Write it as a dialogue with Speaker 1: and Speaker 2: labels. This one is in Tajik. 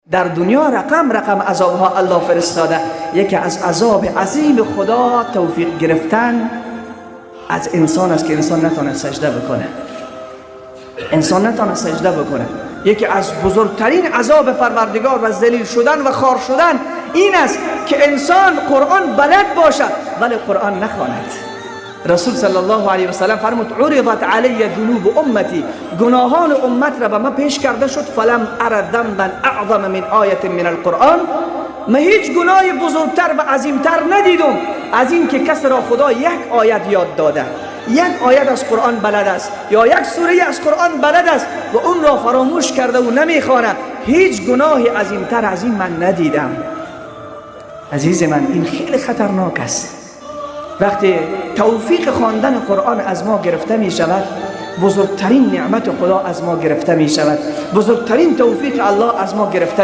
Speaker 1: Дар дунё рақам рақам азобҳо Аллоҳ фиристода. Яке аз азоби азими Худо тавфиқ гирифтан аз инсон аст, ки инсон натавонад сажда бикунад, инсон натавонад сажда бикунад. Яке аз бузургтарин азоби Парвардигор ва залил шудан ва хор шудан ин аст, ки инсон Қуръон балад бошад, вале Қуръон нахонад. Расул саллаллоҳу алайҳи васаллам фармуд: «Уридат алайя зунубу уммати», гуноҳони уммат ра ба ман пеш карда шуд. «Фалам ара занбан аъзама мин оятин мин алқуръон», ман ҳеҷ гуноҳи бузургтар ва азимтар надидум аз ин ки касеро Худо як оят ёд дода, як оят аз Қуръон балад аст ё як сураи аз Қуръон балад аст ва онро фаромӯш карда ӯ намехонад. Ҳеҷ гуноҳи азимтар аз ин ман надидам. Азизи ман, ин хеле хатарнок аст. Вақте тавфиқи хондани Қуръон аз мо гирифта мешавад, бузургтарин неъмати Худо аз мо гирифта мешавад, бузургтарин тавфиқи Аллоҳ аз мо гирифта.